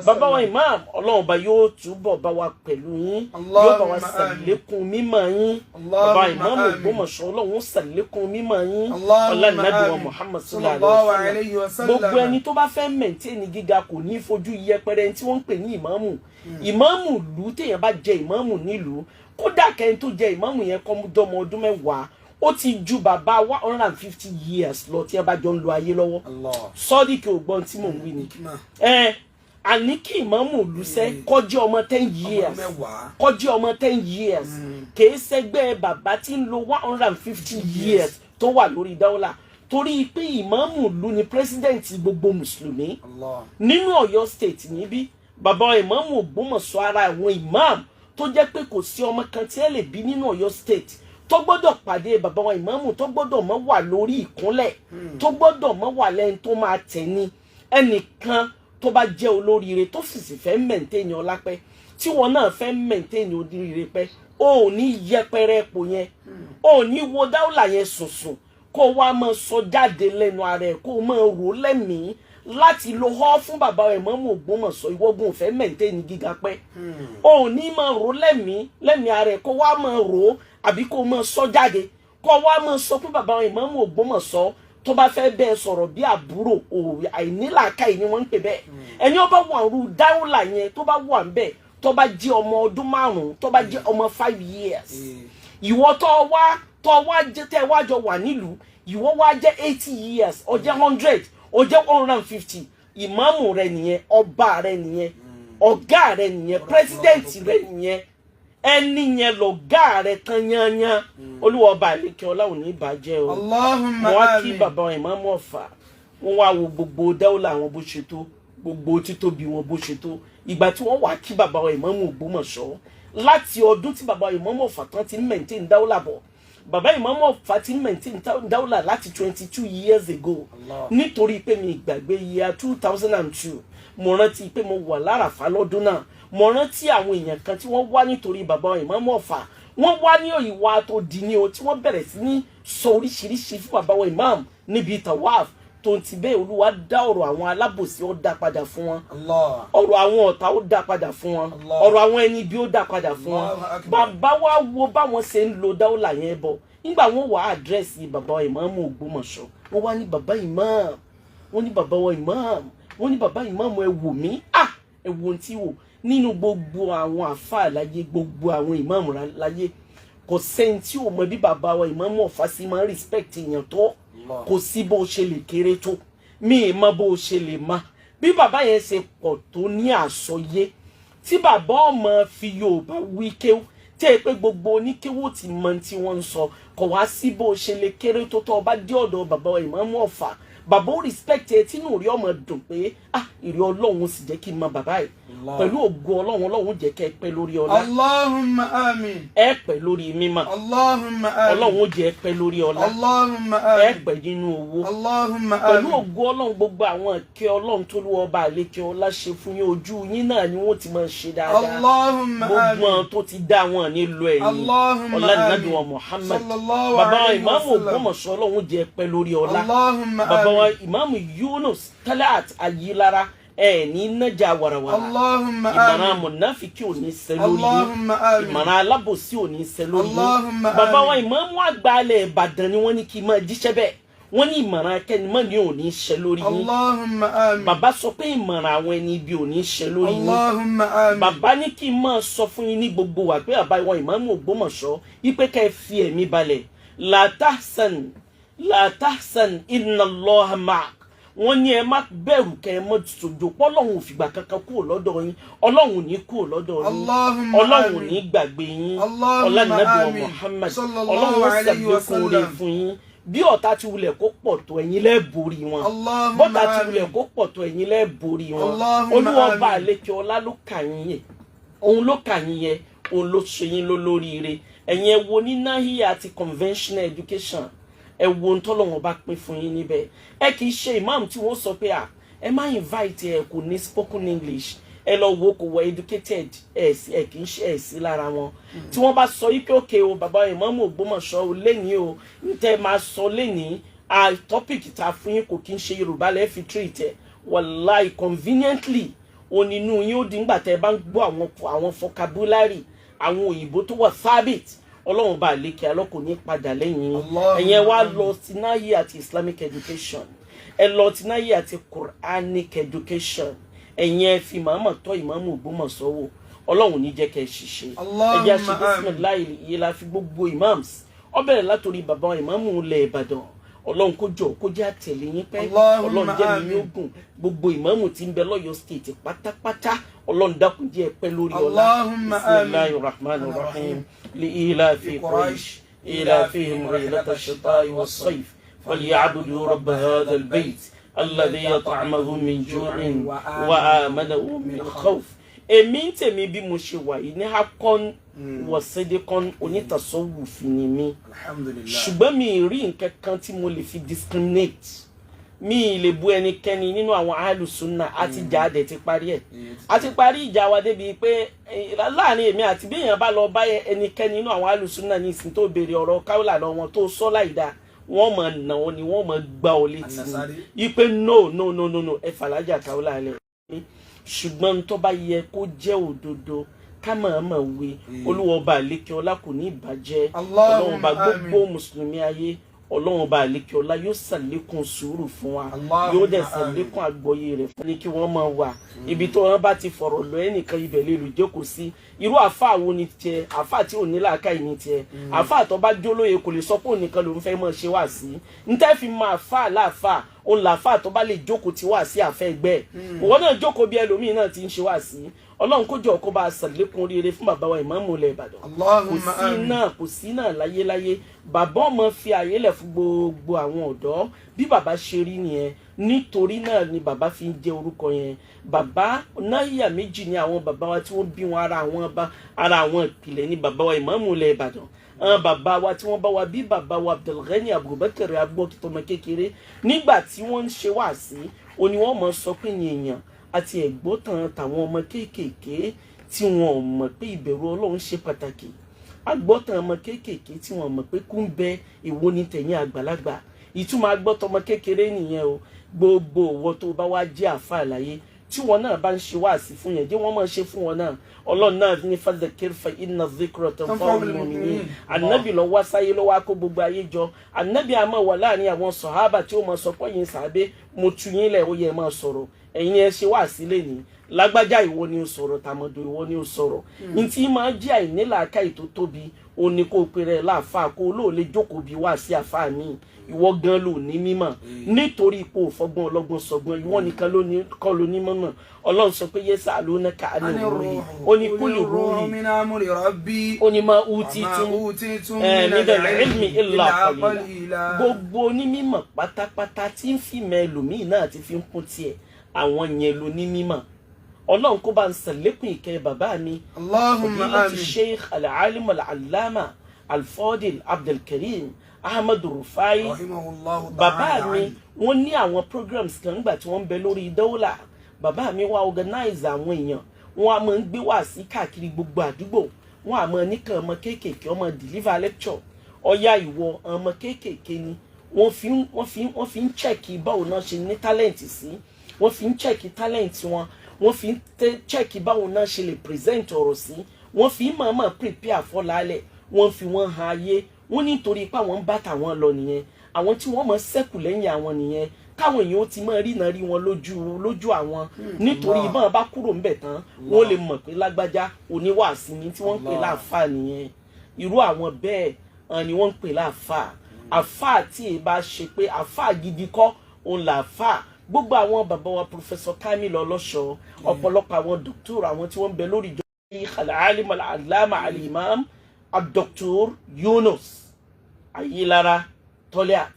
Bàbá wa imam, Ọlọ́run Ọba yóò túbọ̀ bá wa pẹ̀lú yín, yóò bá wa Allahumma. Ṣàlékún mímọ̀ yín. Bàbá Allahumma imam amin. Ògbómọ̀ṣọ́, Ọlọ́run ó ṣàlékún mímọ̀ yín. Allahumma Ọlá nàbí wa amin. Muhammad sallallahu Sallallahu alayhi alayhi wa wa sallam. sallam. Gbogbo ẹni tó bá fẹ́ maintain gíga kò ní fojú yẹpẹrẹ ẹni tí wọ́n ń pè ní ìmáàmù. Ìmáàmù ìlú, téèyàn bá jẹ ìmáàmù nílùú, kódà kẹ́ni tó jẹ ìmáàmù yẹn kọ́ dọ́mọ ọdún 10, ó ti ju bàbá 150 years lọ tí ẹ bá jọ ń lo ayé lọ́wọ́. Allah. Sọ́ọ́dì kí o gbọ́n tí mò ń wí ni. Hikmah. Ẹ àní kí ìmáàmù ìlúṣẹ́ kọjá ọmọ 10 years, 10. Kọjá ọmọ 10 years, kìí ṣẹgbẹ́ bàbá tí ń lo 150 years tó wà lórí dáwọ́là, torí pé ìmáàmù ìlú ni president gbogbo mùsùlùmí Allah. nínú Ọ̀yọ́ State níbí. Bàbá ìmáàmù Ògbómọ̀ṣọ́, ara àwọn ìmáàmù tó jẹ́ pé kò sí ọmọ kan tí ẹ lè bí nínú Ọ̀yọ́ State tó gbọ́dọ̀ pàdé bàbá wa ìmáàmù tó gbọ́dọ̀ mọ́ wà lórí ìkúnlẹ̀, tó gbọ́dọ̀ mọ́ wà lẹ́ni tó máa tẹ̀ ní. Ẹnìkan tó bá jẹ́ olóríire, tó sì sì fẹ́ maintain ọlápẹ́, tí wọn náà fẹ́ maintain oríire pẹ́, o ò ní yẹpẹrẹ ipò yẹn, o ò ní wo dáúlà yẹn sùnsùn, kó wá máa sọ jáde lẹ́nu ara ẹ̀, kó máa rò lẹ́mìí láti lo họ́ fún bàbá ìmáàmù Ògbómọ̀ṣọ́. Ìwọ́gun ò fẹ́ maintain gíga pẹ́, o ò ní máa rò lẹ́mìí lẹ́mìí ara ẹ̀, kó wá máa rò ó àbí kó máa sọ jáde, kó wá máa sọ fún bàbá ìmáàmù Ògbómọ̀ṣọ́ tó bá fẹ́ bẹ́ẹ̀ sọ̀rọ̀ bí àbúrò òwe. Àìnílàákàyè ni wọ́n ń pè bẹ́ẹ̀. Ẹni ó bá wà ń ru dáúlà yẹn, tó bá wà ń bẹ̀, tó bá jẹ́ ọmọ ọdún 5, tó bá jẹ́ ọmọ 5 years, ìwọ tó wá jẹ́ tẹ́ wá jọ wà nílùú, ìwọ wá jẹ́ 80 years, ó jẹ́ 100, ó jẹ́ 150, ìmáàmù rẹ nìyẹn, ọba rẹ nìyẹn, ọ̀gá rẹ nìyẹn, president rẹ nìyẹn, ẹni yẹn lọ̀gá rẹ tán yányán. Olúwa ọba àlekè ọlá ò ní bàjẹ́ o. Allahumma Mo wá kí amin. bàbá ìmáàmù Ọ̀fà. Wọ́n wá wo gbogbo dáwọ́lá àwọn bó ṣe tó, gbogbo títóbi wọn bó ṣe tó. Ìgbà tí wọ́n wá kí bàbá ìmáàmù Ògbómọ̀ṣọ́, láti ọdún tí bàbá ìmáàmù Ọ̀fà tán ti ń maintain dáwọ́lá bọ̀, bàbá ìmáàmù Ọ̀fà ti ń maintain dáwọ́lá láti 22 years ago. Allah. Nítorí pé mi ìgbàgbé year 2002, mo rántí pé mo wà láràfá lọ́dún náà. Mo rántí àwọn èèyàn kan tí wọ́n wá nítorí bàbá ìmáàmù Ọ̀fà. Wọ́n wá ní ìwà tó di ní o, tí wọ́n bẹ̀rẹ̀ sí ní sọ oríṣiríṣi fún bàbá wa ìmáàmù níbi tawaf. Tó ń ti bẹ́ẹ̀, Olúwa dá ọ̀rọ̀ àwọn alábòsí, ó dá padà fún wọn. Allah. Ọ̀rọ̀ àwọn ọ̀tá, ó dá padà fún wọn. Allah. Ọ̀rọ̀ àwọn ẹni ibi, ó dá padà fún wọn. Allahu Akbar. Bàbá wa wo báwọn ṣe ń lo dáwọ́là yẹn bọ̀. Nígbà wọn wà address bàbá ìmáàmù Ògbómọ̀ṣọ́, wọ́n wá ní bàbá ìmáàmù, wọ́n ní bàbá wa ìmáàmù, wọ́n ní bàbá ìmáàmù, ẹ wò mí, ah, ẹ wo ohun tí wò nínú gbogbo àwọn àfáà láyé, gbogbo àwọn ìmáàmù láyé, kò sẹ́ni tí ò mọ bí bàbá wa ìmáàmù Ọ̀fà sí máa ń respect èèyàn tó. Allah. Kò sí bó ṣe lè kéré tó, mi ì mọ bó ṣe lè mọ bí bàbá yẹn ṣe pọ̀ tó ní àsọyé tí bàbá ọmọ fi Yorùbá wí kéwú, tí ẹ pé gbogbo oníkéwò ti mọ tí wọ́n ń sọ. Kò wá sí bó ṣe lè kéré tó, tó ọba dé ọ̀dọ̀ bàbá ìmáàmù Ọ̀fà, bàbá ó respect ẹ, tínú rí ọmọ dùn pé, ah, ìrì Ọlọ́run sì jẹ́ kí n mọ bàbá yìí. Allah. Pẹ̀lú ògo Ọlọ́run, Ọlọ́run jẹ́ kẹ́ ẹ pẹ́ lórí ọlá. Allahumma amin. Ẹ pẹ́ lórí mímọ́. Allahumma amin. Ọlọ́run ó jẹ́ ẹ pẹ́ lórí ọlá. Allahumma Ẹ amin. pẹ́ nínú owó. Allahumma Pẹ̀lú amin. ògo Ọlọ́run, gbogbo àwọn ìkẹ́ Ọlọ́run tó lú ọba àlekè ọlá ṣe fún yín, ojú yín náà ni wọ́n ti máa ṣe dáadáa. Allahumma Gbogbo amin. àwọn tó ti dá wọn nílò ẹ̀yìn. Allahumma Ọlá nàbí amin. wa Muhammad. Sallallahu Bàbá alayhi wa ìmáàmù sallam. Ògbómọ̀ṣọ́, Ọlọ́run jẹ́ pẹ́ lórí ọlá. Allahumma Bàbá wa amin. ìmáàmù Yunus Talat Ayilara, ẹ ní nájà wàràwàrà. Allahumma Ìmọ̀ràn amin. mọ̀nàfíkì ò ní ṣẹ lórí yín. Allahumma amin. Ìmọ̀ràn alábòsí ò ní ṣẹ lórí yín. Allahumma Bàbá wa amin. ìmáàmù àgbà alẹ̀ Ìbàdàn ni wọ́n ní kí n máa jíṣẹ́ bẹ́ẹ̀. Wọ́n ní ìmọ̀ràn akẹ́nimọ́ni ò ní ṣẹ lórí yín. Allahumma amin. Bàbá sọ pé ìmọ̀ràn àwọn ẹni ibi ò ní ṣẹ lórí yín. Allahumma amin. Bàbá ní kí n máa sọ fún yín ní gbogbo wa pé bàbá ìwọ ìmáàmù Ògbómọ̀ṣọ́ wípé ká ẹ fi ẹ̀mí balẹ̀. La tahzan, la tahzan, inna Allaha ma'ak. Wọ́n ní ẹ má bẹ̀rù, kẹ́ ẹ mọ́ sòjò pọ́lọ́hún òfìgbà kankan kúrò lọ́dọ̀ yín. Ọlọ́hun ò ní kúrò lọ́dọ̀ yín. Allahumma Ọlọ́hun ò amin. ní gbàgbé yín. Allahumma Ọlá nàbí wa amin. Muhammad. Sallallahu Ọlọ́hun ó alayhi wa ṣàlékún oore sallam. fún yín. Bí ọ̀tá ti wulẹ̀ kó pọ̀ tó, ẹ̀yin lẹ́ẹ̀ borí wọn. Allahumma Bọ́tà ti amin. wulẹ̀ kó pọ̀ tó, ẹ̀yin lẹ́ẹ̀ borí wọn. Allahumma Olúwa ọba amin. àlekè ọlá ló kà yín yẹ, òun ló kà yín yẹ, òun ló ṣe yín lólóríire. Ẹ̀yin ẹ wo ní nahiya àti conventional education, ẹ wo ohun tọ́lọ́wọ́n bá pín fún yín níbẹ̀. Ẹ kì í ṣe imam tí wọ́n sọ pé à ẹ má invite ẹ, kò ní spoken English, ẹ lọ wo, kò wọ educated. Ẹ sí ẹ kì í ṣe ẹ sí lára wọn tí wọ́n bá sọ yìí pé òkè o, bàbá ìmáàmù Ògbómọ̀ṣọ́ o, lẹ́ni o ń tẹ́ máa sọ lẹ́ni a topic ta fún yín kò kí ń ṣe Yorùbá lẹ́ẹ̀ fi treat ẹ. Wàláì, conveniently, Onínú yín ó di ńgbà tẹ́ ẹ bá ń gbọ́ àwọn vocabulary, àwọn òyìnbó tó wà sábìt. Ọlọ́run bá lékè alọ́kùn ní padà lẹ́yìn yín. Allahumma Ẹ̀yẹn wá amin. lọ sí náyé àti Islamic education, ẹ lọ sí náyé àti Quranic education. Ẹ̀yin ẹ fi màmá tọ́ ìmáàmù Ògbómọ̀ṣọ́ wò. Ọlọ́run ní jẹ́ kẹ́ ẹ ṣiṣẹ́. Ẹ jẹ́ àṣẹ. Allahumma amin. Bisimilayi yìí la fi gbogbo imams. Ó bẹ̀rẹ̀ látòrí bàbá ìmáàmù ilẹ̀ Ìbàdàn. Ọlọ́run kó jọ kó jẹ́ àtẹ̀lé yín pẹ́. Allahumma Ọlọ́run jẹ́ mi amin. yóò gùn. Gbogbo ìmáàmù tí ń bẹ lọ́yọ̀ State pátápátá, Ọlọ́run dákun jẹ́ ẹ pẹ́ lórí ọlá. Allahumma amin. Bisimilayi rahman rahim. Li ilafi Quraish ilafihim rihlata shita'i was-sayf falyabudu rabba hadha al-bayt alladhi at'amahum min ju'in wa amanahum min khawf. Èmi ń tèmi bí mo ṣe wà yìí ní hakon wọ̀sídẹ́kọ́n onítàsọ́wùfin ni mí. Alhamdulillah. Ṣùgbọ́n mi ì rí nǹkan kan tí mo lè fi discriminate. Mi ì lè bu ẹnikẹ́ni nínú àwọn alùsùnà àti jáde ti parí ẹ̀. A ti parí ìjà wa débi pé láàrin èmi àti bí èèyàn bá lọ bá ẹnikẹ́ni nínú àwọn alùsùnà ní ìsìn tó béèrè ọ̀rọ̀ káwùlà lọ wọn tó sọ láìda, wọ́n mọ̀ nà ó ni, wọ́n mọ̀ gbá ọ létí ni. Anasari. Ipe no, no, no, no, no, ẹ fàlájà káwùlà lẹ. Ṣùgbọ́n tó bá yẹ kó jẹ́ òdodo, ká máa máa wí. Olúwa ọba àlékè ọlá kò ní ìbàjẹ́. Allahumma Ọlọ́run ọba gbogbo amin. mùsùlùmí ayé, Ọlọ́run ọba àlékè ọlá yóò ṣàlékún sùúrù fún wa. Allahumma Yóò dẹ̀ amin. ṣàlékún àgbọ́yé rẹ̀ fún ní kí wọ́n máa wà ibi tó wọ́n bá ti fọ̀rọ̀ lọ ẹnìkan, ibẹ̀ lè lù jókòó sí. Irú àáfàá wo ni tiẹ̀? Àáfàá tí ò ní làákàyè ní tiẹ̀. Àáfàá tó bá jólóye kò lè sọ pé òun nìkan lòún fẹ́ máa ṣe wá sí. Ntẹ́ fi máa àáfàá láàfáà, òun làáfàá tó bá lè jókòó tí wá sí àfẹ́ ẹgbẹ́ ẹ̀. Ìwọ náà jókòó bí ẹlòmíín náà ti ń ṣe wá sí. Ọlọ́run kó jọ kó bá a ṣàlékún oríire fún bàbá wa ìmáàmù ilẹ̀ Ìbàdàn. Kò Allahumma sí amin. náà, kò sí náà láyéláyé. Bàbá ọmọ fi àyè lẹ̀ fún gbogbo àwọn ọ̀dọ́. Bí bàbá ṣe rí nìyẹn. Nítorí náà ni bàbá fi ń jẹ́ orúkọ yẹn. Bàbá náyà méjì ni àwọn bàbá wa tí wọ́n bí wọn. Ara àwọn bá ara àwọn ìpìlẹ̀ ni bàbá wa ìmáàmù ilẹ̀ Ìbàdàn. Àwọn bàbá wa tí wọ́n bá wa bí, bàbá wa Abdulghani Abubakar agbọ́kítọ́mọ kékeré, nígbà tí wọ́n ń ṣe wáàsí, ó ní wọ́n mọ̀ sọ pé ní èèyàn àti ẹ̀gbọ́tàn tàwọn ọmọ kéékèèké tí wọn ò mọ̀ pé ìbẹ̀rù Ọlọ́run ṣe pàtàkì, agbọ́tàn ọmọ kéékèèké tí wọn mọ̀ pé kú ń bẹ, ìwo ni tẹ̀yìn àgbàlagbà. Ìtumọ̀ agbọ́tàn ọmọ kékeré nìyẹn o. Gbogbo òwò tó bá wá jẹ́ àfa àlàyé tí wọn náà bá ń ṣe wáàsí fún yẹn, jẹ́ wọ́n máa ṣe fún wọn náà. Ọlọ́run náà ní fadhakir fa inna dhikra tanfa'ul mu'minin. Ànábì lọ wá sáyé, ló wá kó gbogbo ayé jọ. Ànábì àmọ́ wà láàrin àwọn sọ̀hábà tí ó máa sọ pé yín sàbẹ́, mo tu yín lẹ̀, ó yẹ máa sọ̀rọ̀. Ẹ̀yin ẹ ṣe wáàsí lẹ́ni lágbájá, ìwọ ni ó sọ̀rọ̀. Tàmọ̀dò, ìwọ ni ó sọ̀rọ̀. Ní tí máa jẹ́ àìnílàákàyè tó tóbi, ó ní kó o pèrè láàfáà, kó o lóò lè jókòó bí wá sí àfáà mi. Ìwọ gan ló ní mímọ̀ nítorí ipò òfọgbọ́n ọlọ́gbọ́n sọgbọ́n. Ìwọ nìkan ló ní kọ́ ló ní mọ̀mọ̀. Ọlọ́run sọ pé yasalunaka ani ruhi, ó ní kúlì ruhi min amri rabbi ó ní ma utitum wa ma utitum minal ilmi illa qalila. qalila. Gbogbo onímọ̀ pátápátá tí ń fi mẹ́lòmíì náà ti fi ń kún tiẹ̀, àwọn yẹn ló ní mímọ̀. Ọlọ́run kó bá ń sàlékún ìkẹ́ bàbá mi, Allahumma fadilati amin. Sheikh al-alim al-allama al-fadil Abdulkareem Ahmadu Rufai. Rahimahullahu Bàbá ta'ala. mi, wọ́n ní àwọn programs kan nígbà tí wọ́n ń bẹ lórí dọ́là. Bàbá mi wá organize àwọn èèyàn, wọ́n á máa ń gbé wá sí káàkiri gbogbo àdúgbò. Wọ́n á máa níkàn ọmọ kéékèèké ọmọ deliver lecture. Ọ̀yá ìwọ ọmọ kéékèèké ni wọ́n fi ń check báwo náà ṣe ní talent sí. Wọ́n fi ń check talent wọn, wọ́n fi ń check báwo náà ṣe lè present ọ̀rọ̀ sí. Wọ́n fi ń mọ̀ọ́mọ̀ prepare fọ́lálẹ̀, wọ́n fi wọ́n han ayé. Wọ́n nítorí pé àwọn ń bá tàwọn lọ nìyẹn, àwọn tí wọ́n mọ̀ sẹ́kù lẹ́yìn àwọn nìyẹn, káwọn èèyàn ó ti máa rí náà rí wọn lójú lójú àwọn, nítorí ìbọn bá kúrò ńbẹ̀ tán, wọ́n lè mọ̀ pé lágbájá oníwàásí ni tí wọ́n ń pè láàfáà nìyẹn. Irú àwọn bẹ́ẹ̀ hàn ni wọ́n ń pè láàfáà. Àfáà tí èyí bá ṣe pé àfáà gidi kọ́ òun làáfáà. Gbogbo àwọn bàbá wa, Professor Kamil Ọlọ́ṣọ́, ọ̀pọ̀lọpọ̀ àwọn dòkítọ́rù, àwọn tí wọ́n ń bẹ lórí ìjọba, al-alim al-allama al-imam al-doctor Yunus Ayilara Toliat.